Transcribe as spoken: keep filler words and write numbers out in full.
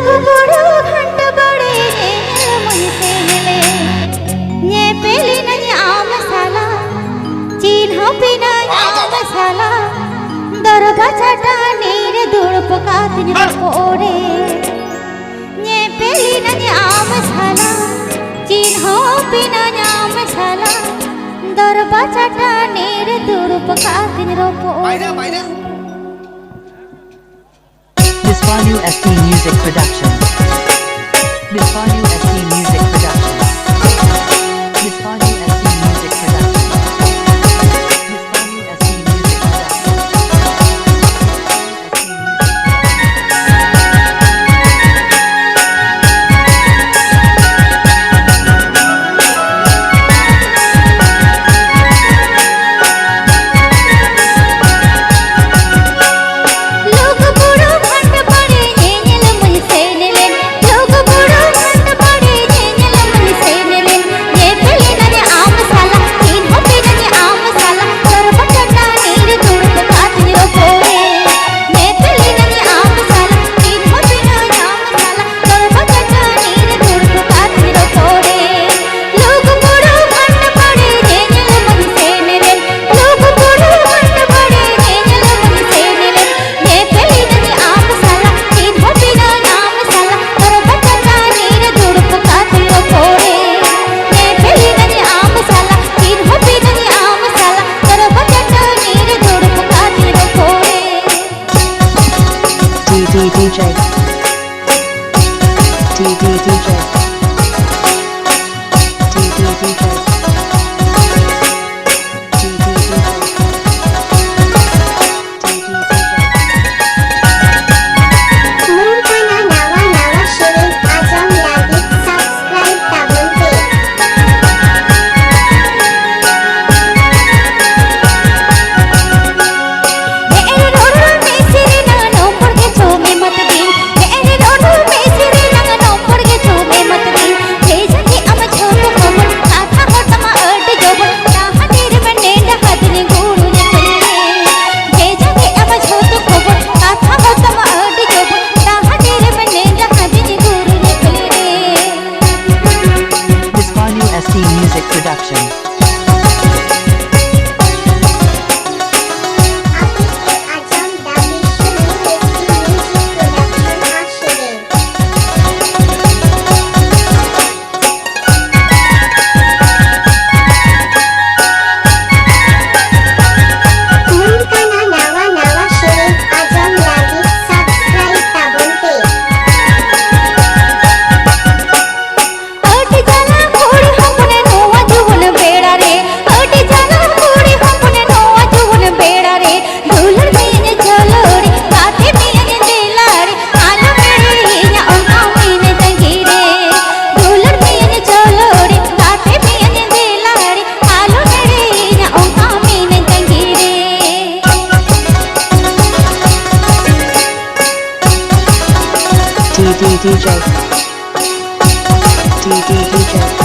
ᱵᱩᱨᱩ ᱜᱷᱟᱴ ᱵᱟᱲᱮ ᱧᱮᱧᱮᱞ ᱢᱟᱹᱧ ᱥᱮᱱ ᱞᱮᱱ, ᱧᱮᱯᱮᱞᱤᱱᱟᱹᱧ ᱟᱢ ᱥᱟᱞᱟᱜ, ᱪᱤᱱᱦᱟᱹᱯᱤᱱᱟᱹᱧ ᱟᱢ ᱥᱟᱞᱟᱜ, ᱫᱚᱨᱵᱟ ᱪᱟᱹᱴᱟᱹᱱᱤ ᱨᱮ ᱫᱩᱲᱩᱵ ᱠᱟᱛᱮᱧ ᱨᱚᱯᱚᱲᱮ᱾ ᱧᱮᱯᱮᱞᱤᱱᱟᱹᱧ ᱟᱢ ᱥᱟᱞᱟᱜ, ᱪᱤᱱᱦᱟᱹᱯᱤᱱᱟᱹᱧ ᱟᱢ ᱥᱟᱞᱟᱜ, ᱫᱚᱨᱵᱟ ᱪᱟᱹᱴᱟᱹᱱᱤ ᱨᱮ ᱫᱩᱲᱩᱵ ᱠᱟᱛᱮᱧ ᱨᱚᱯᱚᱲᱮ᱾ This Vanu S T Music Production. This Vanu S T Music Production. This Vanu S T Music Production. This Vanu S T Music Production. ᱞᱩᱜᱩ ᱵᱩᱨᱩ ᱜᱷᱟᱴ ᱵᱟᱲᱮ ᱧᱮᱧᱮᱞ ᱢᱟᱹᱧ ᱥᱮᱱ ᱞᱮᱱ, ᱞᱩᱜᱩ ᱵᱩᱨᱩ ᱜᱷᱟᱴ ᱵᱟᱲᱮ ᱧᱮᱧᱮᱞ ᱢᱟᱹᱧ ᱥᱮᱱ ᱞᱮᱱ, ᱧᱮᱯᱮᱞᱤᱱᱟᱹᱧ ᱟᱢ ᱥᱟᱞᱟᱜ, ᱪᱤᱱᱦᱟᱹᱯᱤᱱᱟᱹᱧ ᱟᱢ ᱥᱟᱞᱟᱜ, ᱫᱚᱨᱵᱟ ᱪᱟᱹᱴᱟᱹᱱᱤ ᱨᱮ ᱫᱩᱲᱩᱵ ᱠᱟᱛᱮᱧ ᱨᱚᱯᱚᱲᱮ᱾ ᱧᱮᱯᱮᱞᱤᱱᱟᱹᱧ ᱟᱢ ᱥᱟᱞᱟᱜ, ᱪᱤᱱᱦᱟᱹᱯᱤᱱᱟᱹᱧ ᱟᱢ ᱥᱟᱞᱟᱜ, ᱫᱚᱨᱵᱟ ᱪᱟᱹᱴᱟᱹᱱᱤ ᱨᱮ ᱫᱩᱲᱩᱵ ᱠᱟᱛᱮᱧ ᱨᱚᱯᱚᱲᱮ᱾ ᱞᱩᱜᱩ ᱵᱩᱨᱩ ᱜᱷᱟᱴ ᱵᱟᱲᱮ ᱧᱮᱧᱮᱞ ᱢᱟᱹᱧ ᱥᱮᱱ ᱞᱮᱱ, ᱞᱩᱜᱩ ᱵᱩᱨᱩ ᱜᱷᱟᱴ ᱵᱟᱲᱮ ᱧᱮᱧᱮᱞ ᱢᱟᱹᱧ ᱥᱮᱱ ᱞᱮᱱ, ᱧᱮᱯᱮᱞᱤᱱᱟᱹᱧ ᱟᱢ ᱥᱟᱞᱟᱜ, ᱪᱤᱱᱦᱟᱹᱯᱤᱱᱟᱹᱧ ᱟᱢ ᱥᱟᱞᱟᱜ, ᱫᱚᱨᱵᱟ ᱪᱟᱹᱴᱟᱹᱱᱤ ᱨᱮ ᱫᱩᱲᱩᱵ ᱠᱟᱛᱮ ᱨᱚᱯᱚᱲᱮ᱾ ᱧᱮᱯᱮᱞᱤᱱᱟᱹᱧ ᱟᱢ ᱥᱟᱞᱟᱜ, ᱪᱤᱱᱦᱟᱹᱯᱤᱱᱟᱹᱧ ᱟᱢ ᱥᱟᱞᱟᱜ, ᱫᱚᱨᱵᱟ ᱪᱟᱹᱴᱟᱹᱱᱤ ᱨᱮ ᱫᱩᱲᱩᱵ ᱠᱟᱛᱮ ᱨᱚᱯᱚᱲᱮ᱾ D D D J. D D D J. D D D J. D D D J. D D D J. ᱱᱚᱝᱠᱟᱱᱟᱜ ᱱᱟᱣᱟ ᱱᱟᱣᱟ ᱥᱮᱨᱮᱧ ᱟᱸᱡᱚᱢ ᱞᱟᱹᱜᱤᱫ subscribe ᱛᱟᱵᱚᱱ ᱯᱮ᱾ ᱦᱮᱸ ᱨᱚᱲ ᱢᱮ ᱥᱮᱨᱮᱧ ᱱᱚᱢᱵᱚᱨ ᱜᱮ ᱪᱚ ᱢᱮ ᱢᱟᱛ ᱫᱤᱱ᱾ ᱦᱮᱸ ᱨᱚᱲ ᱢᱮ ᱥᱮᱨᱮᱧ ᱱᱚᱢᱵᱚᱨ ᱜᱮ ᱪᱚ ᱢᱮ D D J. D D D J.